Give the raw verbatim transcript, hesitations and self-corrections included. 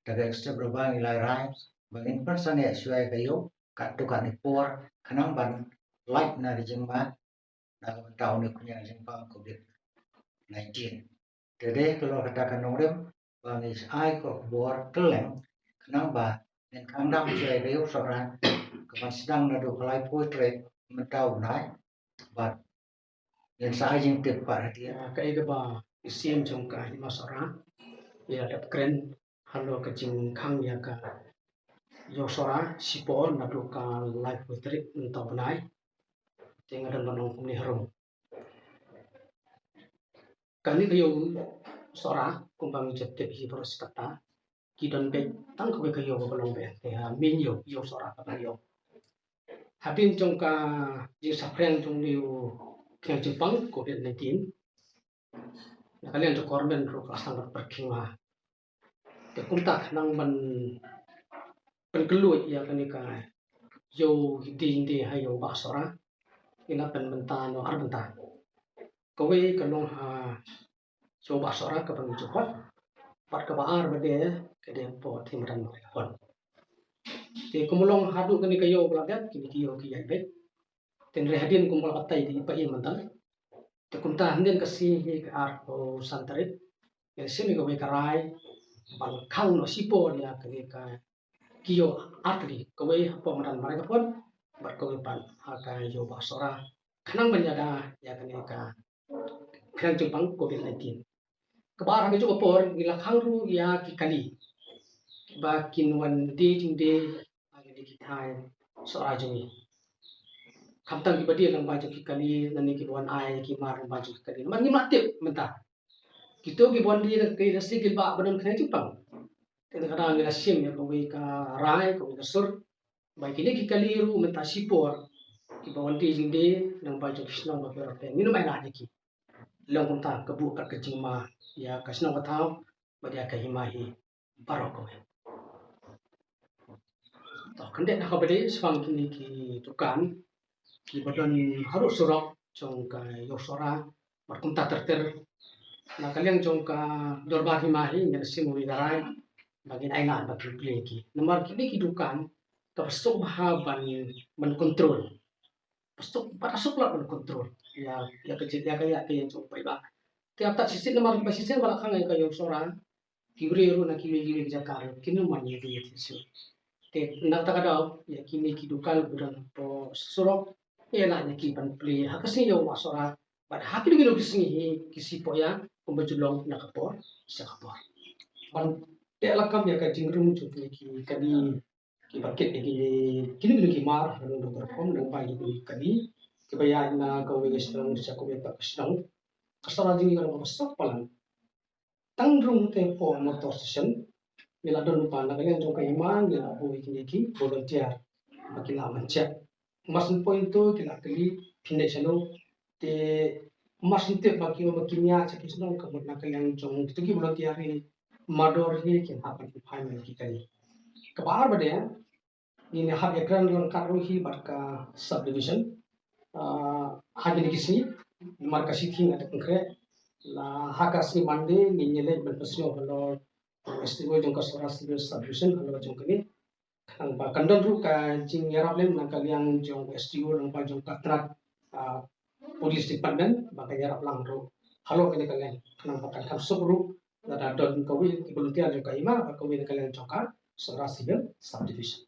Da ka extra ba ngi la rai ba ngin pynsangeh shuwa ïa ka ïew katto katne por khnang ban lait na ka jingma na ka bynta une u khñiang jingpang covid nineteen. Te dei ka long kata ka nongrim ba ngi ai ka khubor kylleng khnang ba ngin khang dam shuwa ïa ka ïew Sohra ka ban sdang naduh ka laiphew tarik mynta u bnai bad ngin sa ai jingtip pat hadien. Kaei kaba i siem jong ka Hima Sohra i la dep kren halor ka jingkhang ïa ka ïew Sohra shipor naduh ka laiphew tarik mynta u bnai. Te nga don ban ong kumne harum. Kane ka ïew Sohra kumba ngi ju tip hi baroh shi katta, ki don beit tang kawei ka ïew kaba long beit, te ha main ïew, ïew Sohra kaba ïew. Hadien jong ka jingsaphriang jong une u khñiang jingpang covid nineteen, na ka liang jong ka government ruh ka la sdang ban pyrkhing ma. Te kumta khnang ban pynkylluid ïa kane ka ïew dei dei ha ïew Bah Sohra, ngi la pynbynta noh ar bynta. Kawei ka long ha ïew Bah Sohra kaba ngi ju khot, bad kaba ar ba dei ka dei hapoh Thim Madan Mawryngkneng. Te kumba long haduh kane ka ïew ba la dep, kine ki ïew ki ïaid beit. Te hynrei hadien kumba la batai da i pa i mynta. Te kumta hynnin ka sngi hi ka arphew san tarik, ngi la shim ïa kawei ka rai ban khang noh shipor ïa kane ka ki ïew artylli, kawei hapoh madan Mawryngkneng bad kawei pat ha ka ïew Bah Sohra khnang ban ïada ïa kane ka khñiang jingpang covid nineteen. Kaba ar ha kajuh ka por ngi la khang ruh ïa ki kali ba kin wan die jingdie ha kine ki thaiñ Sohra jong ngi. Khamtam kiba die lyngba jong ki kali, lane kiba wan ai ki mar lyngba jong ki kali. Namar ngim lah tip mynta. Kito kiba wan die na ki kali lehse ki lah ba don khñiang jingpang. Te na kata ngi la shim ïa kawei ka rai, kawei ka sur ba kine ki kali ruh mynta shipor kiba wan die jingdie lyngba jong ki shnong ba ki rot, ngin ym ailad ïa ki. Long kumta ka buh pat ka jingma ïa ka shnong ka thaw bad ïa ka hima hi baroh kawei. To, kyndit na kaba dei shaphang kine ki dukan kiba don haduh surok jong ka ïew Sohra bad kumta ter ter. Na ka liang jong ka dorbar hima hi ngi la shim ïa ka rai ba ngin ailad ba kin plie ki. Namar kine ki dukan kaba suk bha ban, ban control. Ba suk, ba suk lah ban control ïa, ïa ka jing, ïa ka, ïa ka ïing jong u paidbah. Te ap ta shisien namar ba shisien ba la khang ïa ka ïew Sohra, ki briew ruh na kiwei kiwei ki jaka ruh kin ym man ïa ka ïing shisien. Te na kata ka daw ïa kine ki dukan ba don hapoh surok, ïa la ïa ki ban plie ha ka sngi ïew Bah Sohra bad ha kine kine ki sngi hi ki shu poi ïa kumba ju long na ka por sha ka por. Ban teh lakam ïa ka jingrung jong kine ki kali kiba kit ïa kine, kine kine ki mar ha ka nongduk ka rukom, nang bai ïa kine ki kali kiba ïaid na kawei ka shnong sha kawei pat ka shnong. Ka Sohra jong ngi ka long kaba suk palat. Tang rung te hapoh motor station ngi la don lypa, na ka liang jong ka hima ngi la buh ïa kine ki volunteer ba kin lah ban check. Mar shu poi to ki la kylli phin leit shano. Te mar shu tip ba ki, ba kin ïaid sha ki shnong, ka mut na ka liang jong kito ki volunteer hi mardor hi kin hap ban phai ma ki kali. Kaba ar ba dei, ngin ïa hap ïakren ryngkat ruh hi bad ka subdivision, ah, ha kine ki sngi, namar ka shithing ka dang khreh. La ha ka sngi Monday ngin ïa leit ban pynsngew halor u S D O jong ka Sohra Civil Subdivision halor jong kane. Khnang ba kan don ruh ka jingïarap lem na ka liang jong u S D O, lyngba jong ka tnat, ah, police department, ba kan ïarap lang ruh halor kane ka liang, khnang ba kan kham suk ruh lada don kawei ki volunteer jong ka hima bad kawei na ka liang jong ka Sohra Civil Subdivision.